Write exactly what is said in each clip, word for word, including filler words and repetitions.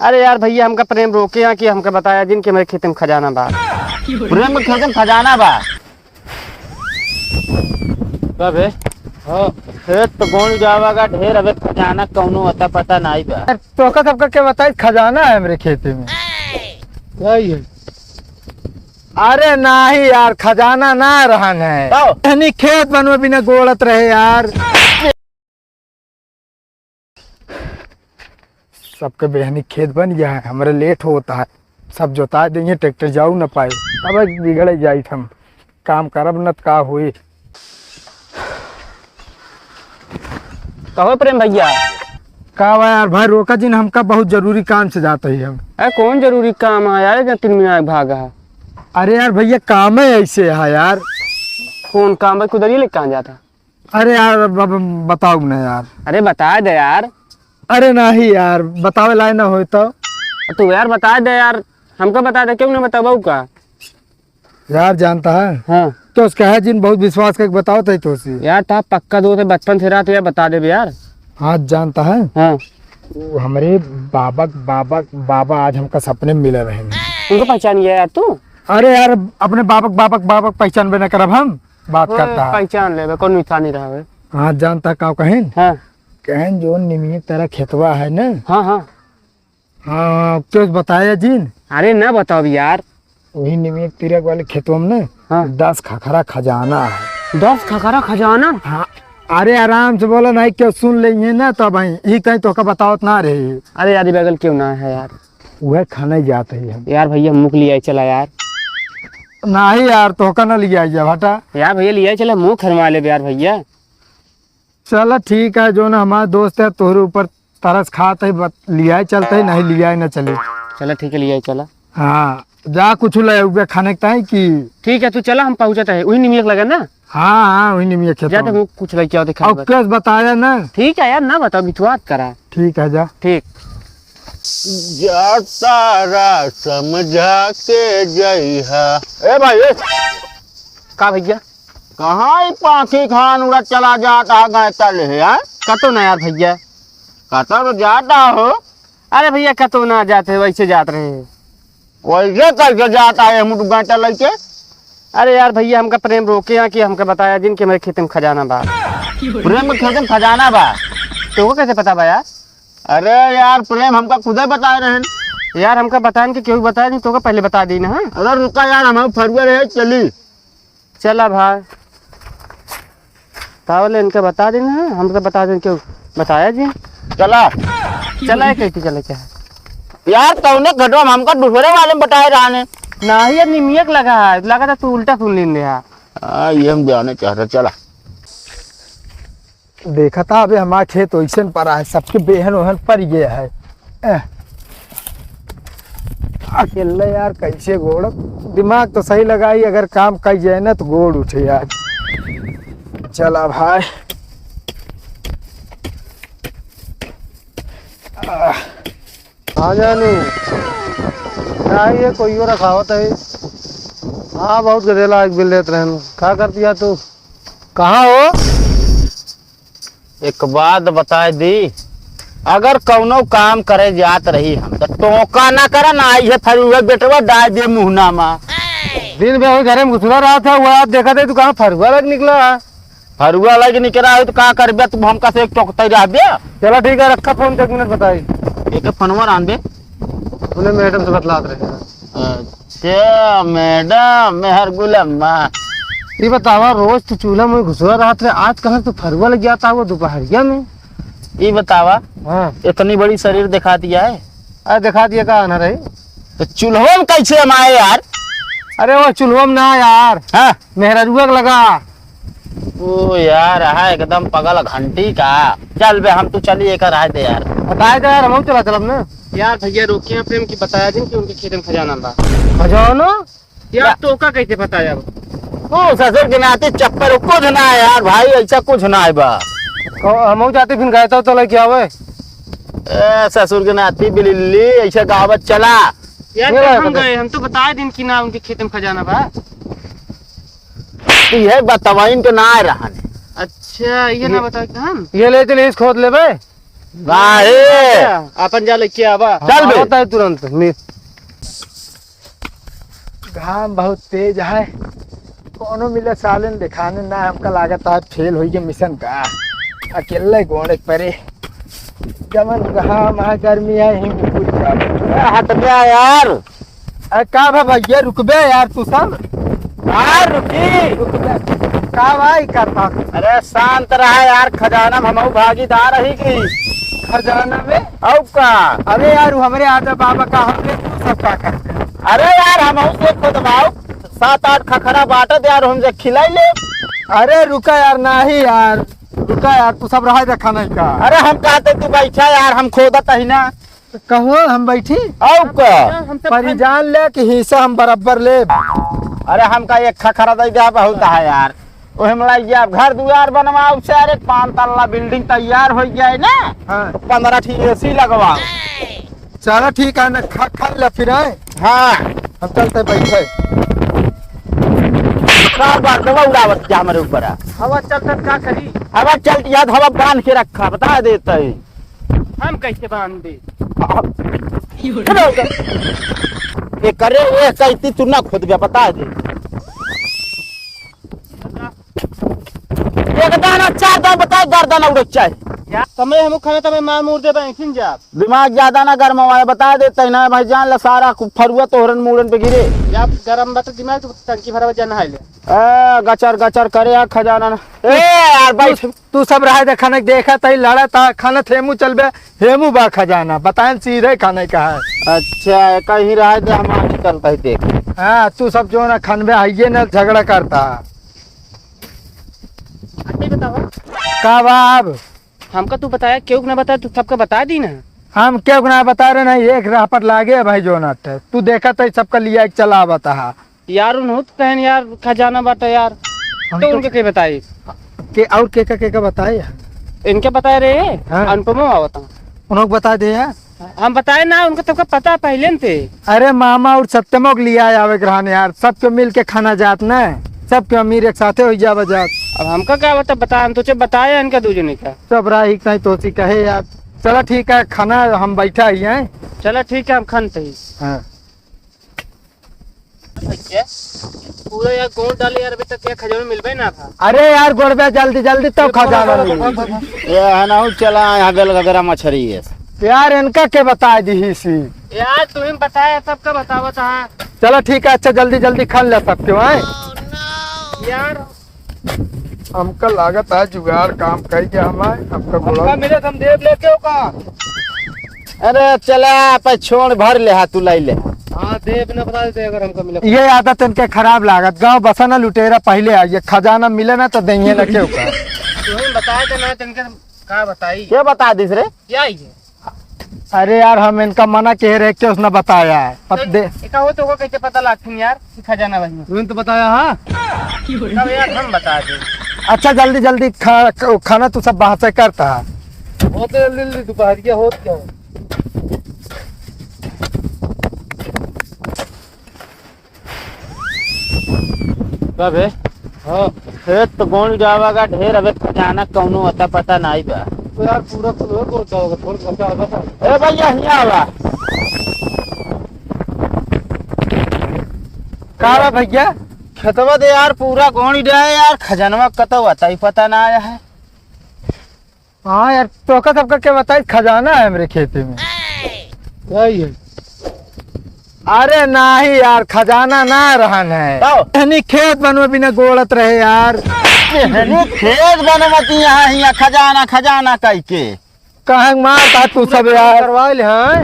अरे यार भइया, हमका प्रेम रोके हैं कि हमका बताया जिन कि हमरे खेते में खजाना बा। प्रेम के खेते में खजाना बा? का बे? हाँ। खेत तो गोल जावा का ढेर, अबे खजाना कौनो अता पता नाई बा। तोहका सबका के बताई, खजाना है हमरे खेते में। का है? अरे नाही यार, खजाना ना रहन है। तो? यानी खेत बनवे बिना गोड़त रहे यार। सबके बेहनी खेत बन गया है, हमरे लेट होता है, सब जोता देंगे, ट्रैक्टर जाऊ न पाए, अब बिगड़े जाई हम, काम करब न त का होई। कहो प्रेम भइया। का बा यार भाई, रोका जिन, हमका बहुत जरूरी काम से जात ही हम। अरे कौन जरूरी काम है यार, इतना तीन मिनट भागा है? अरे यार भइया, काम है ऐसे है यार। कौन काम है, कुदरिया लेके कहाँ जाता? अरे यार, अब, अब बताओ ना यार। अरे बता दे यार। अरे नाही यार, बतावे लायक ना होय तो। तू यार बता दे यार, हमका बता दे, क्यों ना बताबू का? यार जानता है? हाँ। तो उसका है जिन बहुत विश्वास करके बताओ तई तो सी। यार ता पक्का दोस्त है, बचपन से रहा तो यार बता दे यार। हाँ जानता है? हाँ। वो हमरे बाबा, बाबा, बाबा आज हमका सपने में मिले रहे हैं। उनको पहचान गया यार तू? अरे यार, अपने बाबक, बाबक, बाबक पहचान बे न करब हम। बात ओए, करता है। पहचान लेबे, कौन मिठानी रहा है? हाँ, जानता का कहेन? हाँ। कहेन जो निमिया तेरा खेतवा है ना? हाँ, हाँ। हाँ, क्यों बताया जिन? अरे ना बताओ यार। वही निमिया तिरक वाले खेतवा में ना, हाँ। दस खखरा खजाना है। दस खखरा खजाना? हाँ। अरे आराम से बोला, नहीं क्यों सुन लेंगे ना, तब आई। ई कहीं तोहका बतावत ना रही। अरे यार, ई बगल क्यों ना है यार? वह खाने जात ही हम। यार भइया, मुँह के लिए आई चला यार। नाही यार, तोहका ना लिया जा हटा। यार भइया, लिया चला, मुँह खरमा लेबे यार भइया। चला ठीक है, जो ना हमारा दोस्त है, तोहरे ऊपर तरस खात है, बत-, लिया चलते है, नहीं लिया ना चली। चला ठीक है, लिया चला। हाँ, जा कुछ ले उबे खाने के ताई की। ठीक है, तू चला, हम पहुँचत है, वही निमियक लगे ना? हाँ, हाँ, वही निमियक खेत जा में। तो कुछ लेके आओ, दिखा और दे। कुछ बताया ना? ठीक है यार, ना बताओ, बिचवात करा। ठीक है, जा। ठीक। जा तारा समझा के जइहा। ए भाई, ए। का भइया? कहाँ ई पाखी खान उड़त चला जात हा गैंता लेहे, हैं? कतो ना यार भइया। कतो तो जात हो। अरे भइया, कतो ना जात है, वैसे जात रहे। वैसे कैसे जात है, हम तो गैंता लेके? अरे यार भइया, हमका प्रेम रोके हैं कि हमका बताया जिन कि हमरे खेते में खजाना बा। प्रेम के खेते में खजाना बा? तोहका कैसे पता बा यार? अरे यार, प्रेम हमका खुदे बताए रहन। यार, हमका बताएन कि केहू बताए नहीं, तोहका पहले बता दी ना, हाँ? अरे रुका यार, हम फरुआ रहे, चली। चला भाई, तावले इनका बता देना है, हमका बता देना, क्यों बताया जी? चला। चला, ये कैसे चला, क्या है? यार, तौने घटवा में हमका दूसरे वाले में बताए रहने। नाही, ये निमियक लगा है, लगा था तू उल्टा सुन लेने है। हाँ, ये हम जाने चाहते, चला। देखा था, अबे हमारा खेत ओइसन परा है, सबके बेहन ओहन पर गया है। एह। अकेले यार, कैसे गोड़, दिमाग तो सही लगाई, अगर काम कई जाए ना तो गोड़ उठे यार। चला भाई। आह। हाँ जानू, का ये कोई और रखावत है? हाँ, बहुत गदेला एक बिल लेत रहन। का कर दिया तू? कहाँ हो? एक बात बताए दी, अगर कौनो काम करे जात रही हम, तो टोका ना करा ना, आई है फरुआ बेटवा डाल दे मुहना मा। दिन भर वही घरे में घुसरा रहा था, वो आप देखा थे, तू कहाँ फरुआ लग निकला है? फरुआ लग निकला है, तो का करबे, तू हमका से एक टोकते रहबे? चला ठीक है, रखा फोन, एक मिनट बताई। एक फोनवा आन दे। उन्हें मैडम से बतलात रहे हैं। अच्छा, मैडम, मेहर गुलम्मा। ये बतावा, रोज तू चूल्हा में घुसवा रहत रहे, आज कहाँ से फरुआ लग जाता वो दोपहरिया में? ये बतावा, हाँ। इतनी बड़ी शरीर दिखा दिया है। अरे, दिखा दिया का आना रही? तो चूल्हो में कैसे हम आए यार? अरे, वो चूल्हो में ना यार। हाँ। मेहररुआ के लगा। ओ यार, रहा एकदम पगल घंटी का। चल बे, हम तो चली, एक रह दे यार। बताए दे यार, हम चला चलब ना। यार भैया, रोकिया प्रेम की बताया जिन कि उनके खेत में खजाना बा। खजाना? यार, या- तोका कैसे पता यार? ओ ससुर के नाती चप्पल कुछ ना है यार भाई, ऐसा कुछ ना है बा। को-, हमहू जाते फिर गए तो, तो लेके आवे। ए, ससुर के नाती बिलिल्ली, ऐसा कहावत चला। यार, ये तो रहा हम पता। गए, हम तो बताए दिन कि ना उनके खेत में खजाना बा। तो ये बतावा, इनके ना आए रहन। अच्छा, ये ना ये बताए कि हम? ये ले चलिए, इस खोद लेबे। वाहे। अपन जा लेके आवा। चल बे। आवत है तुरंत। नि- घाम बहुत तेज है, कौनो मिले साले न देखाने ना, हमका लागत है फेल होई के मिशन का। अकेले गोड़े परे, जवन घाम है, गर्मी है, यहीं पे पूरी बात। ए, हट बे यार। अरे का भा भैया, रुकबे यार तू सब। यार रुकी। रुकबे। का भाई करता? अरे शांत रहा यार, खजाना में हमहू भागीदार रही की। खजाना में? अउ का? अरे यार, वो हमरे आजा बाबा का, हमरे तू सब का करते? अरे यार, हमहू से खोदवाओ, सात आठ खखरा बांटत यार, हमसे खिलाई ले। अरे रुका यार, नाही यार, रुका यार, तू सब रहा देखा नहीं का। अरे हम कहते तू बैठा यार, हम खोदत ही ना। कहो हम बैठी? अउ का? हमसे परी जान ले कि हिस्सा हम बराबर ले। अरे हमका एक खखरा दे दे, बहुत है यार। ओहे में लग गया, घर दुआर बनवाओ, सारे पाँच तल्ला बिल्डिंग तैयार हो गया है ना। हाँ। तो पन्द्रह ठी एसी लगवाओ। चला ठीक है ना, खा, खा ले फिर, हैं? हाँ। हम चलते बैठे। का बात दवा उड़ावत क्या हमारे ऊपर है? हवा चलता का करी? हवा चलती है तो हवा बांध के रखा, बता देते हैं। हम कैसे बांध दे? ये करे, ये कैती तू ना खुद भी बता दे। एक दाना, चार दाना बताओ, दर दाना उड़े चाहे। या, तमे हमू खाना तमे मार मूर देबे, ऐसिन जा। दिमाग ज्यादा ना गरमावा, बता देते हैं ना भाई, जान ला सारा कु-, फरुआ तोहरन मूड़न पे गिरे। या गरम बत दिमाग तो टंकी भरवा जाना है ले। ए, गचर गचर करे यार खजाना ना। ए यार बैठ। तू सब रहे दे, खाने देखा तई लड़ा था, खाना थेमू चलबे, हेमू बा खजाना, बताएन सीधे खाने का है। अच्छा, कहीं रहे दे, हम आगे चलता ही देख। हाँ, तू सब जो ना खनबे आइए ना झगड़ा करता। अच्छा, ये बताओ। का बा अब? हमका तू बताया, केहू के ना बताया, तू सबका बता दी ना। हम केहू के ना बता रहे ना, एक राह पर लागे है भाई जो नट। तू देखा तो सबका लिया एक चला बता। यार, उन्हों तो कहन यार, खजाना बाटे यार। हम तो तो उनके के बताई? के, और के का, के का बताए यार? इनके बताए रहे, हाँ। अनुपमा आवता। उन्हों को बता दे यार। हम बताए ना, उनका सबका पता पहले न थे। अरे मामा और सत्यमो के लिया आवे के रहन यार, सबके मिल के खाना जात न, सबके अमीर एक साथे हो जावा जात। अब हमका का बता, बता, हम तुझे बताए इनका दू जने का। सब राही कहीं तोसी कहे यार। चला ठीक है, खाना हम बैठा ही हैं। चला ठीक है, हम खान सही। हाँ। भैया, पूरा यार गोड़ डाले यार, अभी तक यार खजौन मिलबे ना था। अरे यार, गोड़बे जल्दी जल्दी तो खजाना मिली। ये है ना, चला यहाँ गल गगरा मछरी है। यार, इनका के बता दी ही सी। यार, तुम्हें बताया, सबका बतावा था। चला ठीक है, अच्छा जल्दी जल्दी खन ले सकते हो, हैं? यार, हमका लागत है जुगाड़ काम कई के हमारे, हमका बोला। हमका मिले, हम देव लेके हो का? अरे चला, पे छोड़ भर ले, हाथ तू लाई ले। हाँ, देव न बता देते अगर हमका मिले। ये आदत इनके खराब लागत, गाँव बसा ना लुटेरा पहले आइए, खजाना मिले ना तो देंगे ना क्यों का। तुम्हें बताए थे ना, तो इनके का बताई? क्या बता दिस रे? क्या ही है? अरे यार, हम इनका मना कह रहे, क्यों उसने बताया है? पत तो दे। एका हो तो को कैसे पता लागथिन यार कि खजाना वही है? तुरंत बताया, हाँ? तब यार हम बता दे। अच्छा, जल्दी जल्दी खा, खाना तू सब बाहर से करता है। बहुत जल्दी जल्दी दोपहरिया होत क्या है? का बे? हाँ। खेत तो गोल जावा का ढेर, अबे खजाना कौनो अता पता नाई बा। तो यार पूरा खुलो गोल जावा का, थोड़ा बचा होगा था। ए भैया, हियाँ आवा। का बा भैया? खेतवा दे यार, पूरा गोल जाए यार, खजनवा कतौ अता ही पता ना आया है। हाँ यार, तोहका सबका के बताई, खजाना है हमरे खेते में। यही है। अरे नाही यार, खजाना ना रहन है। तब? यानी खेत बनवे बिना गोड़त रहे यार। यानी खेत बनवती यहाँ, यहाँ खजाना, खजाना कह के। कहाँ मारता तू सब यार? करवा ले, हाँ।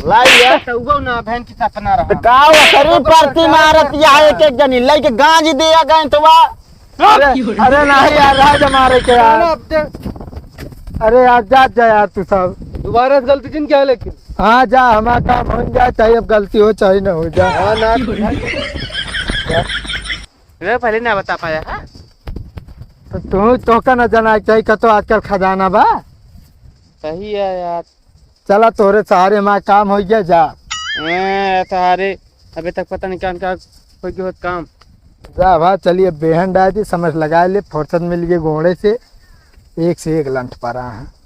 लाई यार। तो वो ना बहन की सपना रहा। तो का वो शरीर परती मारत यहाँ एक एक जनी, लइके गांज दिया गए तो वाह। अरे, अरे नाही यार, राज हमारे के यार। चलो, अब दे। अरे यार, जा, जा यार, तू सब। दोबारा से गलती जिन क्या लेकिन? हाँ, जा, हमारा काम हो जाए, चाहे अब गलती हो, चाहे ना हो जाए। हाँ, ना। रे, पहले ना बता पाया, हाँ? तो तू, तोहका ना जाना चाहिए, का तो आजकल खजाना बा। सही है यार। चला, तोहरे सहारे हमारा काम हो गया, जा। ए, सहारे, अबे तक पता नहीं क्या, क्या हो गया होत काम। जा भा, चलिए, बेहन डाल दी, समझ लगा ले, फुर्सत मिल गई घोड़े से, एक से एक लंठ पड़ा है।